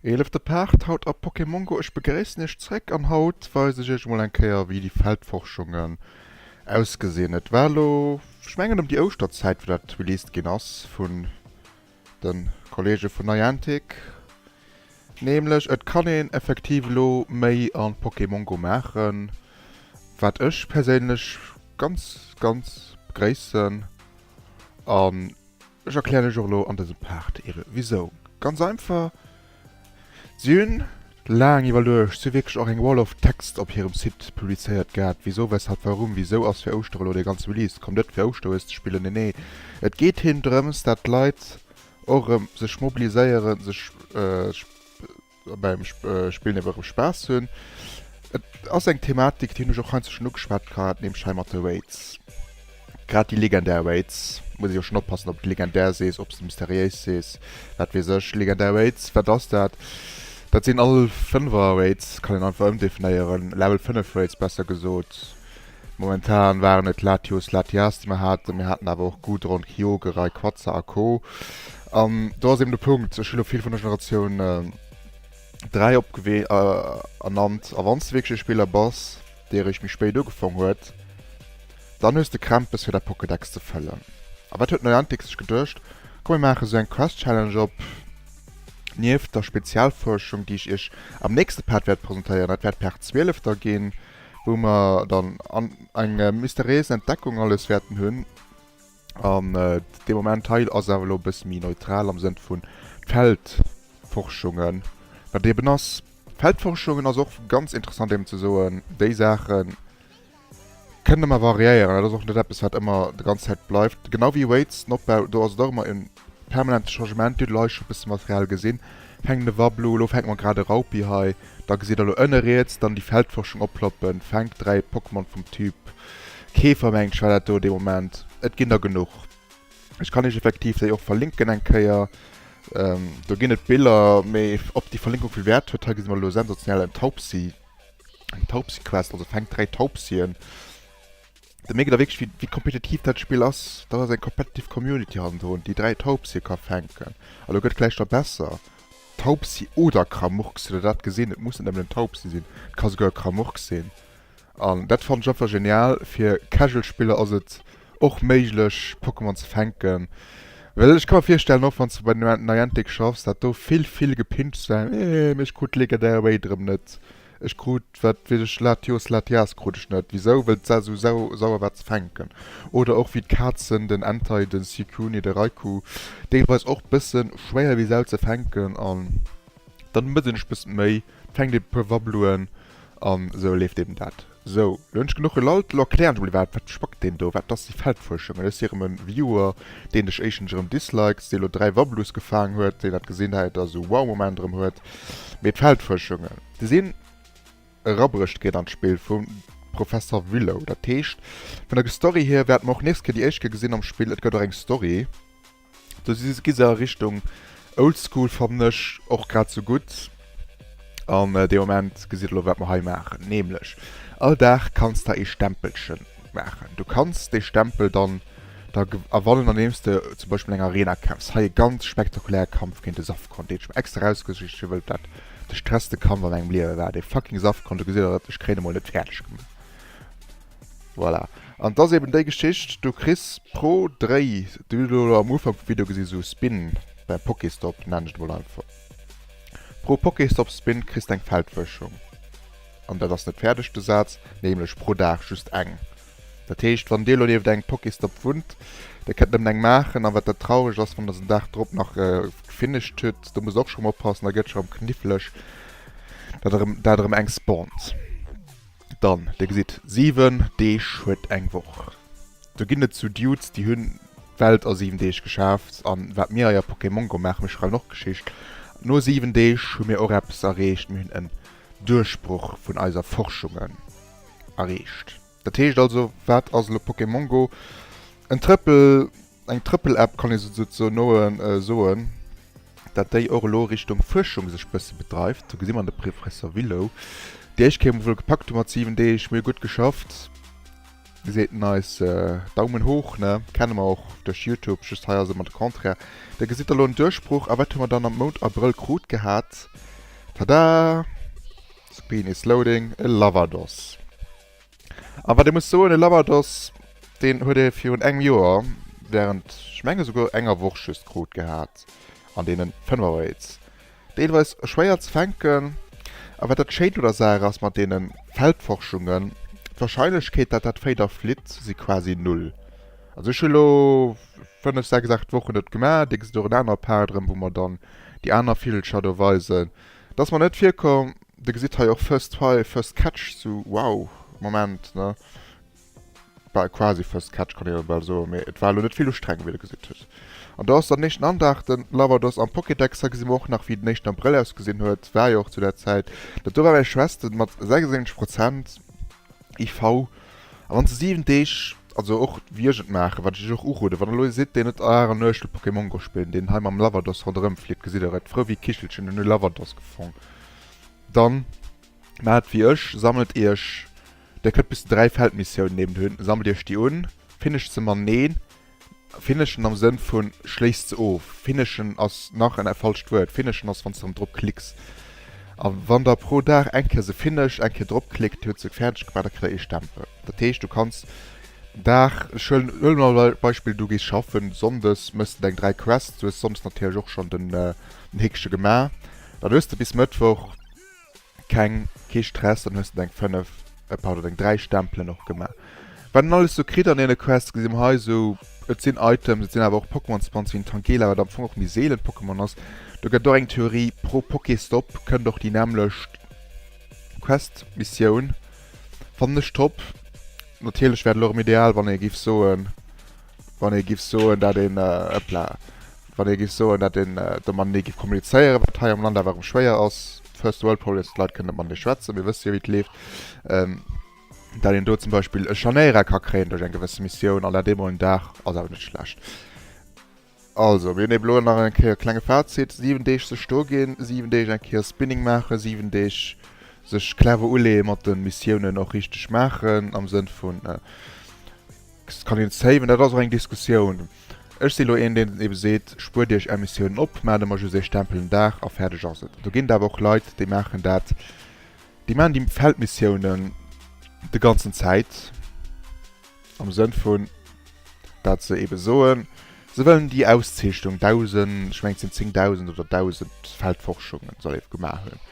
Eelefte Part haut a Pokémon Go. Ech begréissen iech zréck an haut weisen ech iech mol eng Kéier wéi déi Feldforschungen ausgesinn. Et war elo, ech mengen ëm déi Ouschterzäit wou dat released ginn ass vun de Kollege vun Niantic. Nämlech et kann een effektiv elo méi an Pokémon Go maachen, wat ech perséinlech ganz ganz begréissen an Ech erklären iech och elo an dësem Part ebe wisou. Ganz einfach, si hunn laang iwwerluecht, si hu wierklech och eng Wall of Text op hirem Site publizéiert gehat, wieso, weshalb, warum, wieso ass fir Ouschtere elo dee ganze Release komm, net fir Ouschterhues ze spillen, nee nee, et geet hinnen drëms, dat d'Leit och erëm sech mobiliséieren, sech beim Spillen ebe rëm Spaass hunn. Et ass eng Thematik, déi hunn ech och heiansdo schonn ugeschwat gehat, nämlech hei mat de Raids. Grad déi legendär Raids, muss ech och schonn oppassen, ob de legendär sees, ob s de mysteriéis sees, wat weess ech. Legendär Raids, wat ass dat? Dat sinn all Fënnefer Raids, kann een einfach ëmdefinéieren, Level 5 Raids besser gesot. Momentan waren et Latios, Latias déi mer haten, mir haten awer och Gudron, Kyogre, Rayquaza a Co. An do ass eben de Punkt, ech hu lo vill vun der Generatioun 3 opgewe ernannt, a wann s de wierklech e Spiller bass, dee eréischt méi spéit ugefong huet, dann hues de Krämpes fir däi Pokédex ze fëllen. A wat huet Niantic sech geduecht? Komm mir maache sou eng Quest Challenge op, nieft der Spezialfuerschung déi ech iech am nächste Part wäert presentéieren, dat wäert Part 12 da ginn, wou mer dann an eng mysteriéis Entdeckung alles wäerten hunn. An dee Moment hei ass awer elo e bësse méi neutral am Sënn vun Feldforschungen, wat eben ass. Feldforschungen ass och ganz interessant eben ze soen, déi Saache kënnen ëmmer variéieren. Dat ass och net eppes, wat ëmmer déi ganz Zäit bleift. Genau wéi Raids, den Opbau, do ass et och ëmmer e permanente Changement. Dir hutt elo hei scho e bësse Material gesinn. Fänken de Wablu, elo fänke mer grad e Raupi hei. Da gesitt der elo ënne riets dann déi Feldforschung opploppen. Fänkt 3 Pokémon vum Typ Käfer, mengt ech war dat do dee Moment. Et ginn der genuch. Ech kann iech effektiv déi och verlinken eng Kéier. Do ginn et Biller, mee ob déi Verlinkung vill Wäert huet. Hei gesi mer elo sensationell en Taubsi, eng Taubsi-Quest, also fänkt 3 Taubsien. Da mierkt der wierklech wéi kompetitiv dat Spill ass. Dat ass eng competitive Community hannendrun, déi 3 Taubsie ka fänken. A lo gëtt gläich der besser. Taubsi oder Kramurks, hutt der dat gesinn? Et muss net nëmmen en Taubsi sinn, et ka souguer e Kramurks sinn. An dat fannen ech einfach genial. Fir Casual Spiller ass et och méiglech Pokémon ze fänken. Well ech ka mer virstellen, och wann s de bei Niantic schaffs, dat do vill vill gepincht war, Eeh, mee ech krut d'Legendär Raid erëm net. Ech krut, wat weess ech, Latios, Latias krut ech net. Wisou? Well et esou sauer war ze fänken. Oder och wéi d'Kazen, den Entei, den Suicune, de Raikou, deelweis och bëssen schwéier wéi Sau ze fänken. An dann mëtt een sech bëssen Méi, fänkt ee puer Wabbluen an esou leeft eben dat. Sou, lo hunn ech genuch gelallt. Lo erklären ech mol iwwerhaapt, wat spackt deen do? Wat ass déi Feldfuerschung? An ech si erëm e Viewer, deen dech éischtens erëm dislikes, dee lo 3 Wabblus gefaang huet, deen dat gesinn hätt a sou Wow-Moment erëm huet. Mee d'Feldfuerschungen. Déi sinn erabruecht ginn an d'Spill vum Professor Willow. Dat heescht, vun der Story hier wäerte mer och nächst Kéier déi éischt Kéier gesinn am Spill, et gëtt och eng Story. Do si gi se a Richtung Oldschool, fannen ech och grad sou gutt. An dee Moment gesitt der elo, wat mer hei maachen. Nämlech, all Dag kanns der ee Stempelchen maachen. Du kanns dee Stempel dann da erwannen, andeems de zum Beispill eng Arena kämpfs. Hei e ganz spektakuläre Kampf géint de Safcon, deen ech mer extra erausgesicht hu, wëll dat de stresste Kampf a mengem Liewe war. Dee fucking Safcon, do gesitt der et, ech kréien e mol net fäerdeg gemaach. Voilà. An 't ass eben déi Geschicht, du kriss pro Dréi, du hutt elo am Ufank vum Video gesi sou Spin beim Pokéstop, nennen ech et mol einfach, pro Pokéstop-Spin kriss de eng Feldwëschung. An dat ass net fäerdeg de Saz, nämlech pro Dag just eng. Dat heescht, wann Dir elo nieft engem Pokéstop wunnt, Dir kënnt nëmmen eng maachen. A wat dat trauregt ass, wann Der se den Dag drop nach gefinished hutt, do musst Der och scho rëm oppassen, da gëtt scho rëm kniffleg, datt erëm, dat erëm eng spawnt. Dann, Dir gesitt, 7 Deeg huet eng Woch. Do ginn et sou Dudes, déi hunn d'Welt a 7 Deeg geschaaft. An wat mir hei a Pokémon Go maachen, mir schreiwen och Geschicht. No 7 Deeg hu mir och eppes erreecht, mir hunn en Duerchbroch vun eiser Forschungen erreecht. Dat heescht also, wat ass elo Pokémon Go? En Trëppel, eng Trëppel-App kann ee souzesoen soen, dat déi och elo Richtung Fuerschung sech bësse bedreift. Do gesi mer de Professor Willow, déi éischt Kéier mol gepackt hu mat 7 Deeg, mir hu gutt geschafft, seet en eis, Daumen hoch, ne? Kenne mer och duerch Youtube, just hei ass ëmmer de Contraire. Da gesitt der elo en Duerchbroch. A wat hu mer dann am Mount Abrëll krut gehat? Tada! Screen is loading, e Lavados. A wat ee muss soen, e Lavados, deen huet ee virun engem Joer während, ech menge souguer enger Woch just krut gehat an deenen Fënfer-Raids. Deelweis schwéier ze fänken. A wat dat Schéint un der Saach ass mat deene Feldforschungen, d'Warscheinlechkeet dat dat Véi da flitt si quasi null. Also ech hu lo 5, 6, 8 Wochen et gemaach, dir gesitt och en aner Part erëm wou mer dann déi aner Villcher do weisen. Et ass mer net virkomm, dir gesitt hei och First Try, First Catch, sou wow, Moment ne. Bal quasi First Catch kann ee jo bal soen, mee et war elo net vill Ustrengung wéi der gesitt hutt. An do ass dann den éischten Andag den Lavados am Pokédex, hei gesi mer och nach wéi den éischten Abrëll ausgesinn huet, war jo och zu der Zäit. Dat do war mäi Schwester mat 76 Prozent IV. A wann se 7 Deeg, also och wéi ech et maachen, wat ech iech och uroden, wann der elo ee sidd deen net Dag an Nuecht wëll Pokémon Go spillen, deen hei mam Lavados ronderëm flitt, gesitt der et, frou wéi e Kichelchen, hunn e Lavados gefong, dann maacht wéi ech, sammelt iech Dir kënnt bis zu 3 Feldmissiounen eben hunn. Sammelt iech déi un, finisht se mateneen. Finishen am Sënn vun schléisst se of. Finishen ass nach en falscht Wuert. Finishen ass wann s de erëm drop klicks. A wann der pro Dag eng Kéier se finisht, eng Kéier drop klickt, huet se fäerdeg gemaach, da kritt der ee Stempel. Dat heescht du kanns Dag, ech huelen huele mol e Beispill, du gees schaffen, Sonndes méchs de deng 3 Quests, du hues Sonndes natierlech och schonn den Häkche gemaach, dann hues de bis Mëttwoch, Keng, kee Stress, dann hues de deng 5, pardon, deng 3 Stempelen och gemaach. Wat een alles sou kritt an deene Quests gesi mer hei sou, et sinn Items, et sinn awer och Pokémon Spawns wéi en Tangela, wat am Fong och méi seelent Pokémon ass. Do gëtt et och eng Theorie, pro Pokéstop kënnt och déi nämmlecht Quest-Missioun. Fannen ech top. Natierlech wär et elo erëm ideal, wann ee giff soen, wann ee giff soen, dat een, ëppla, wann ee giff soen, dat een do matenee giff kommunizéieren, wat hei am Land awer erëm schwéier ass, First World Problems, d'Leit kënnen net matenee schwätzen, mir wësse jo wéi et leeft, dat een do zum Beispill e Chaneira ka kréien duerch eng gewësse Missioun an dat eemol en Dag ass awer net schlecht. Also, mir hunn eben elo nach eng Kéier e klenge Fazit, 7 Deeg sech do ginn, 7 Deeg eng Kéier Spinning maachen, 7 Deeg sech clever uleeën, mat de Missiounen och richteg maachen, am Sënn vun, kann een saven, dat ass och eng Diskussioun. Ech si lo een, deen ebe seet, spuert iech är Missiounen op, maacht ëmmer just ee Stempel den Dag a fäerdeg ass et. Do ginn et awer och Leit, déi maachen dat, déi maachen déi Feldmissiounen de ganzen Zäit. Am Sënn vun, dat se ebe soen, se wëllen déi Auszeechnung 1.000, ech mengen et sinn 10.000 oder 1.000 Feldforschungen soll ee gemaach hunn.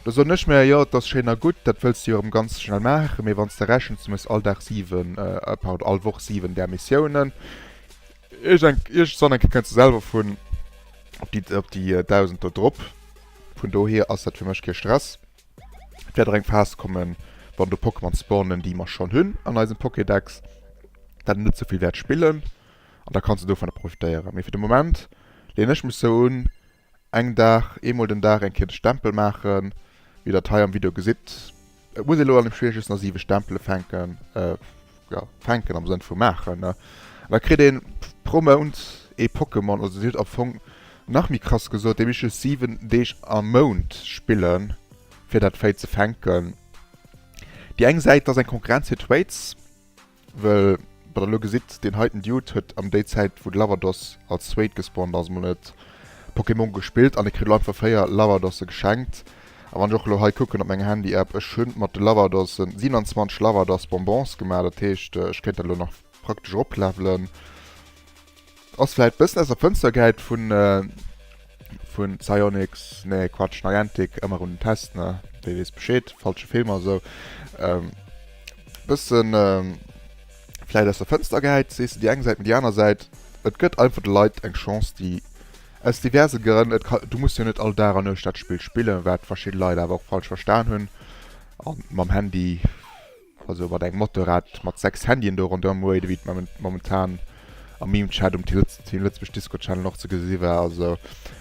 Da soen ech mir, jo, et ass schéin a gutt, dat wëlls de jo erëm ganz schnell maachen, mee wann s de rechens, du méchs all Dag 7, pardon, all Woch 7 där Missiounen, iergendwann eng Kéier kënns de selwer vun op déi, op déi 1.000 do drop. Vun dohier ass dat fir mech kee Stress. Et wäert och eng Phas kommen, wann do Pokémon spawnen, déi mer schonn hunn an eisem Pokédex, dat een net souvill wäert spillen an da kanns de dovunner profitéieren. Mee fir de Moment leeën ech mech sou un, eng Dag, eemol den Dag eng Kéier de Stempel maachen, wéi der et hei am Video gesitt. Et muss ee lo an dem Spill just nach 7 Stempele fänken, jo, fänken am Sënn vu maachen, ne? An da kritt een pro Mount ee Pokémon, also dir hutt am Fong, nach méi krass gesot, dir misst just 7 Deeg am Mount spillen, fir dat Véi ze fänken. Déi eng Säit ass eng Konkurrenz fir d'Raids. Well wat der elo gesitt, deen heiten Dude huet am déi Zäit wou de Lavados als zweet gespawnt ass mol net Pokémon gespillt an e kritt elo einfach 4 Lavadosse geschenkt. A wann ech och elo hei kucken op menger Handy App, ech hunn mat de Lavadossen 27 Lavados Bonbons gemaach, dat heescht ech kéint dat elo nach praktesch eroplevelen. Ass vläit bëssen aus der Fënster gehäit vun vun Psyonix, nee Quatsch, Niantic, ëmmer un den Test, ne, wee weess Bescheed, falsche Filmer esou. Ähm, bëssen vläit aus der Fënster gehäit, sees de déi eng Säit, mee déi aner Säit, et gëtt einfach de Leit eng Chance, déi aus diverse Grënn, et ka, du muss jo net all Dag an Nuecht dat Spill spillen, wat verschidde Leit awer och falsch verstan hunn, an mam Handy Also mat engem Motorrad mat 6 Handyen do ronderëm wade, wéi et momentan am Meme-Chat um Team Lëtzebuerg Discord Channel och ze gesi war. Also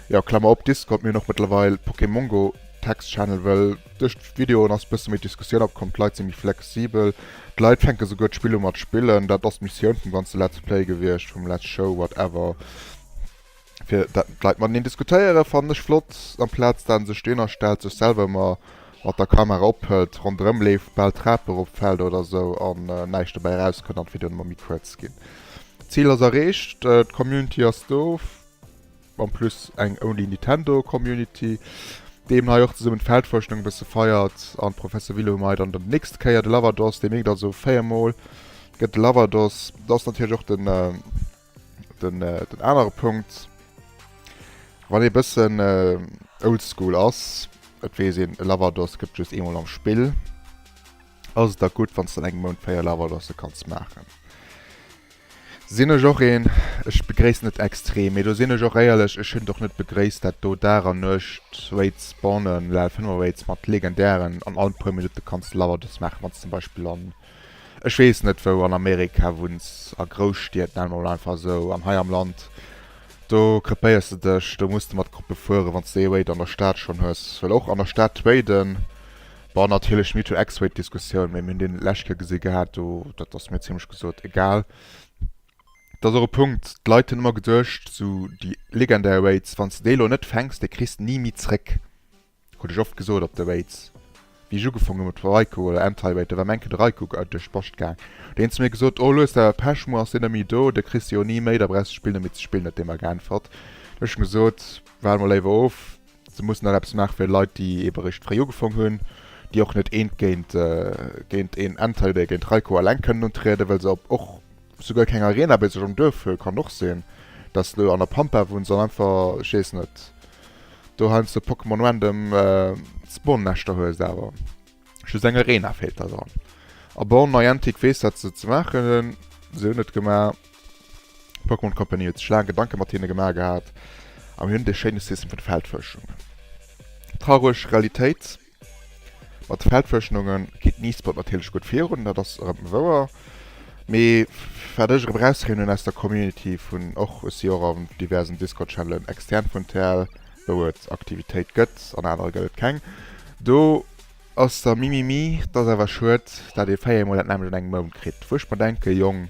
jo, Klammer op, Discord, mir hunn och mëttlerweil Pokémongo Text Channel, wëll duerch d'Videoen ass bësse méi Diskussioun opkomm, d'Leit si méi flexibel, d'Leit fänke souguer d'Spill u mat spillen. Dat ass d'Missioun vum ganze Let's Play gewiescht, vum Let's Show, whatever. Fir dat d'Leit mateneen diskutéieren, fannen ech flott, amplaz dat en sech dohinner stellt, sech selwer ëmmer mat der Kamera ophëlt, ronderëm leeft, bal d'Trap erop fält oder sou an näischt dobäi erauskënnt an d'Videoen ëmmer méi kuerz ginn. D'Zil ass erreecht, d'Community ass do, en plus eng only Nintendo Community. Deem hei och zesummen d'Feldfuerschung e bësse feiert. An Professor Willow hu mer hei dann den nächste Kéier de Lavados. Dee mierkt also 4 mol gëtt de Lavados. Dat ass natierlech och den, den, den anere Punkt. Wann ee bëssen oldschool ass, et weess een, e Lavados gëtt just eemol am Spill, ass et da gutt, wann s de an engem Mount 4 Lavadosse kanns maachen. Sinn ech och een, ech begréissen et extrem, mee do sinn ech och éierlech, ech hunn et och net begréisst, dat do Dag an Nuecht Raids spawnen, Level 5 er Raids mat legendären, an all puer Minutte kanns de Lavados maachen, wann s zum Beispill an, ech weess net wou, an Amerika wunns, a Grousstied, nenne mer mol einfach esou, an hei am Land, do krepéiers de dech, do muss de mat Gruppe fueren, wann s de ee Raid an der Stad schonn hues, well och an der Stad traden, Bon, natierlech Mewtwo X-Raid Diskussioun, mee mir hunn deen d'lescht Kéier gesi gehat, do, dat ass mir zimlech gesot egal. Dat ass och e Punkt, d'Leit hunn ëmmer geduecht, sou déi legendär Raids, wann s de déi elo net fänks, déi kriss de ni méi zréck. Krut ech oft gesot op de Raids, wéi ech ugefaangen hu mat Raikou oder Anti-Raid, do war meng Kéier de Raikou duerch d'Bascht gaang. Do hunn se mir gesot, oh lo hues de awer Pech, muer ass deen net méi do, de kriss de jo ni méi, da brauchs de d'Spill net méi ze spillen, huet dee mer geäntwert. Do hu ech em gesot, waarde mol léiwer of. Se mussen nach eppes maache fir Leit, déi ebe réischt fréi ugefong hunn, déi och net eent géint géint een Entei oder géint Raiko eleng kënnen untrieden, well se op och souguer keng Arena bei sech am Duerf hu. Kann och sinn, dass de an der Pampa wunns an einfach, ech weess net, do heiansdo Pokémon random Spawn-Näschter hues, awer just eng Arena feelt der dann. A bon, Niantic weess dat se ze maachen hunn, se hunn et gemaach. D'Pokémon Company huet sech laang Gedanke mat hinne gemaach gehat a mir hunn dee schéine System vun de Feldfuerschungen. Traureg Realitéit, Mat de Feldfuerschunge geet den E-Sport natierlech gutt virun, dat ass erëm wouer, mee wat ech erëm erauskritt hunn aus der Community vun och, ech si och an diversen Discord-Channelen extern vun TL, wou et Aktivitéit gëtt, an anere gëtt et keng, do Ass der Mimimi, 't ass awer schued, dat ee 4 mol dat nämmlecht an engem Mount kritt. Wou ech mer denken, Jong,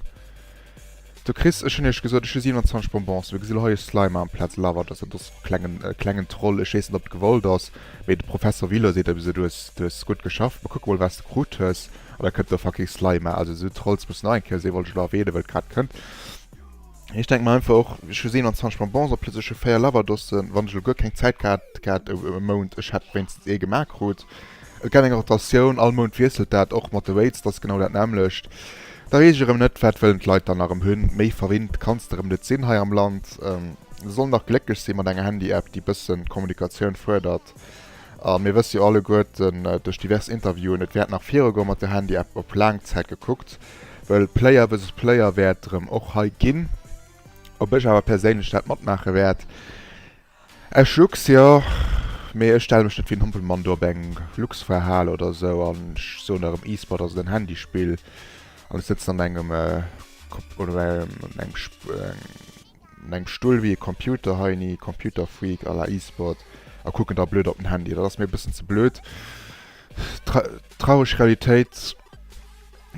du kriss, ech hunn iech gesot, ech hu 27 Bonbons, mir gesi lo hei e Slimer amplaz Lavados, dat ass e klengen, e klengen Troll, ech weess net, ob et gewollt ass, mee de Professor Wilo seet ebe sou, du hues, du hues gutt geschafft, mer kucke mol, wat s de krut hues, an da kënnt do fucking Slimer. Also esou Trolls mussen och eng Kéier sinn, wollt ech elo erwähnen, well et grad kënnt. Ech denken mer einfach och, ech hu 27 Bonbons op plëtzlech hu 4 Lavadossen, wann ech elo guer keng Zäit gehat gehat e Mount, ech hätt wéinstens ee gemaach krut. Et gett eng Rotatioun, all Mount wiesselt dat, och mat de Raids, dat ass genau dat nämmlecht. Da weess ech erëm net, wat wëllen d'Leit dann erëm hunn. Méi verwinnt kanns de erëm net sinn hei am Land. Se sollen dach glécklech sinn mat enger Handy-App, déi bëssen Kommunikatioun fuerdert. A mir wësse jo alleguerten duerch divers Interviewen, et wäert nach virugoen mat der Handy-App op laang Zäit gekuckt. Well Player versus Player wäert erëm och hei ginn. Ob ech awer perséinlech dat matmaache wäert? Aus Jux, jo. Mee ech stelle mech net wéi en Hampelmann do op eng Luxfoire-Hal oder esou an ech soen erëm E-Sport ass et en Handyspill an ech sëtzen an engem oder an engem Stull wéi e Computer-Heini, Computer-Freak à la E-Sport a kucken da blöd op den Handy. Dat ass mir e bëssen ze blöd. Traureg Realitéit.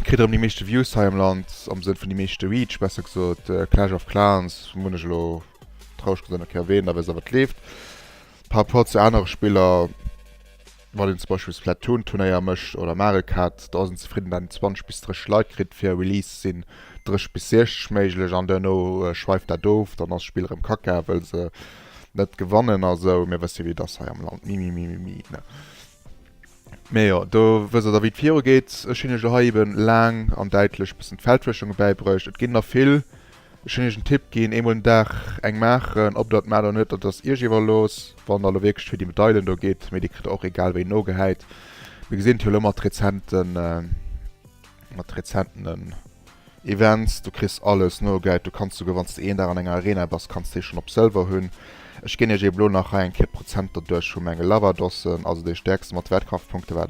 Kritt erëm déi meeschte Views hei am Land, am Sënn vun déi meeschte Reach, besser gesot. Clash of Clans hunn ech elo traureg gesot nach kee erwähnt, da wësst der wat leeft. Par rapport zu anere Spiller, wann een zum Beispill Splatoon Turnéier mécht oder Mario Kart, do ass een zefridden, dat een 20 bis 30 Leit kritt. Fir Release sinn 30 bis 60 méiglech an duerno schweift dat of, dann ass d'Spill erëm kacka wëll se net gewannen a sou. Mir wësse wéi et ass hei am Land, mimimimimi ne. Mee jo, do wësst der da wéi et viru geet. Ech hunn iech elo hei eben laang an däitlech bëssen d'Feldfuerschunge bäibruecht. Et ginn der vill. Ech hunn iech en Tipp ginn, eemol den Dag eng maachen. Ob der et maacht oder net, dat ass iech iwwerlooss. Wann der elo wierklech fir déi Medailen do geet, mee déi kritt der och egal wéi nogehäit. Mir gesinn et jo elo mat rezenten, mat rezenten Events, du kriss alles nogehäit. Du kanns souguer wann s de een Dag an enger Arena bass, kanns de schonn op Sëlwer hunn. Ech ginn iech eben elo nach hei eng Kéier d'Prozenter duerch vu menge Lavadossen. Also dee stäerkste mat Wettkampfpunkte war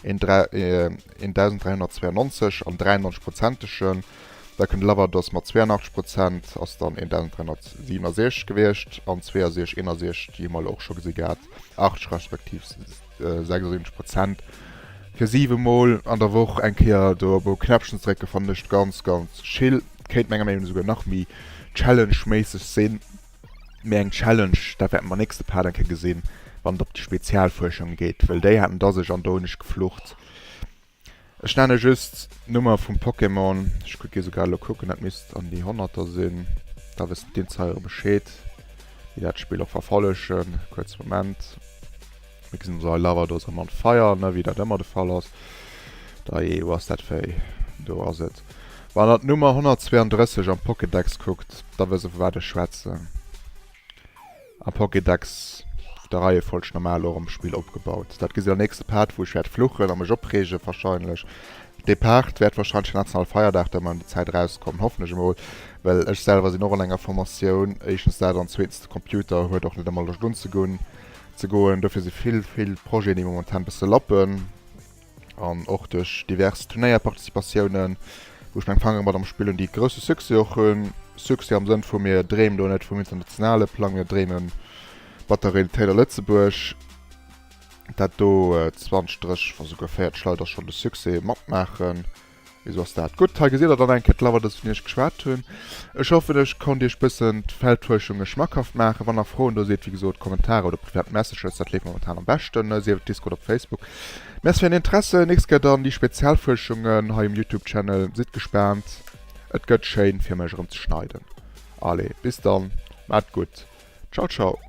1392 an 93 Prozentegen. Da kënnt Lavados mat 82 Prozent, ass dann 1367 gewiescht an 62, 61, déi hu mer elo och scho gesi gehat, 80 respektiv 76 Prozent. Fir 7 mol an der Woch eng Kéier do op e Knäppchen ze drécken, fannen ech ganz, ganz chill. Kéint menger Meenung no souguer nach méi challenge-méisseg sinn. Mee eng Challenge, dat wäerte mer nächste Part eng Kéier gesinn, wann et op déi Spezialfuerschung geet, well déi haten da sech an do hunn ech geflucht. Ech nenne just d'Nummer vum Pokémon, ech gi souguer elo kucken, dat misst an déi Honnerter sinn, da wëssen d'Insidere Bescheed, déi dat Spill och verfollegen. Kuerze Moment. Mir gesinn ons hei Lavados am on fire, ne, wéi dat ëmmer de Fall ass. Dajee, wou ass dat Véi? Do ass et. Wann der d'Nummer 132 am Pokédex kuckt, da wësst der vu wat ech schwätzen. Am Pokédex der Reiefolg normal och am Spill opgebaut. Dat gesitt der nächste Part, wou ech wäert fluchen a mech opreegen wahrscheinlech. Dee Part wäert wahrscheinlech fir nationale Feierdag da ëm déi Zäit erauskommen, hoffen ech emol, well ech selwer sinn och an enger Formatioun, éischtens dat an zweetens de Computer huet och net ëmmer Loscht unzegoen ze goen. Dofir si vill, vill Projeten, déi momentan e bësse lappen. An och duerch divers Turnéierparticipatiounen, wou ech meng Fangere mat am Spill hunn, déi grousse Succès och hunn. Succès am Sënn vu mir dreemen do net vum internationale Plang, mir dreeme mat der Realitéit a Lëtzebuerg. Dat do 20, 30, wa souguer 40 Leit ass schonn de Succès matmaachen. Esou ass dat. Gutt, hei gesitt der dann eng Kéier d'Laverdës vun iech geschwat hunn. Ech hoffen ech konnt iech bëssen d'Feldfuerschunge schmackhaft maachen. Wann nach Froen do sidd, wéi gesot Kommentarer oder privat Messages, dat leeft momentan am beschten, sief et Discord op Facebook. Merci fir ären Interesse. Nächst Kéier dann déi Spezialfuerschungen hei um Youtube Channel. Sidd gespaant, et gëtt schéin fir mech erëm ze schneiden. Allez, bis dann, maacht gutt, ciao ciao.